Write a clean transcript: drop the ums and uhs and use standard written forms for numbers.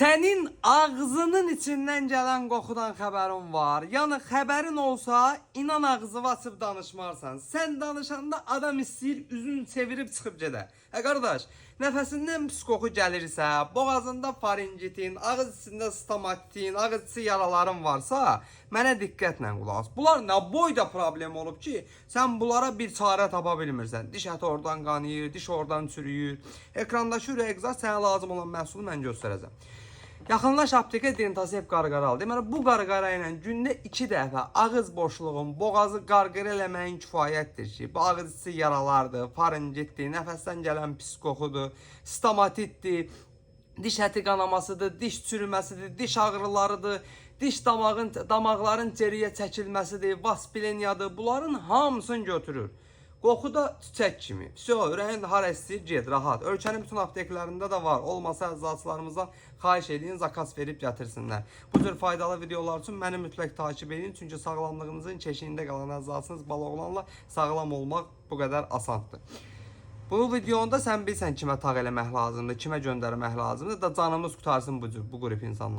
Sənin ağzının içindən gələn qoxudan xəbərin var. Yəni xəbərin olsa, inan ağzını açıb danışmarsan. Sən danışanda adam istəyir üzün çevirib çıxıb gedə. Hə qardaş, nəfəsindən pis qoxu gəlirsə, boğazında faringitin, ağız içində stomatitin, ağız içi yaraların varsa, mənə diqqətlə qulaq as. Bunlar nə boyda problem olub ki, sən bunlara bir çarə tapa bilmirsən. Diş əti oradan qanayır, diş oradan çürüyür. Ekrandakı ürək egzaz sənə lazım olan məhsulu mən göstərəcəm. Yaxınlaş aptekə, Dentasep qarqara al. Deməli bu qarqara ilə gündə 2 dəfə ağız boşluğun, boğazı qarqara eləməyin kifayətdir ki, bu ağız içi yaralardır, faringitdir, nəfəsdən gələn pis qoxudur, stomatitdir, diş əti qanamasıdır, diş çürüməsidir, diş ağrılarıdır, diş damağın damaqların geriyə çəkilməsidir, vaspileniyadır. Bunların hamısını götürür. Qoxu da çiçək kimi. Vəsə, ürəyin hara istəyir get, rahat. Ölkənin bütün apteklərində də var. Olmasa eczacılarımızdan xahiş edin, zakaz verib gətirsinlər. Bu cür faydalı videolar üçün məni mütləq takib edin. Çünki sağlamlığınızın keşiyində qalan eczacınız Balaoğlanla sağlam olmaq bu qədər asandır. Bu videonda sən bilsən kimə taq eləmək lazımdır, kimə göndərmək lazımdır da canımız qurtarsın bu cür bu qrup insanlar.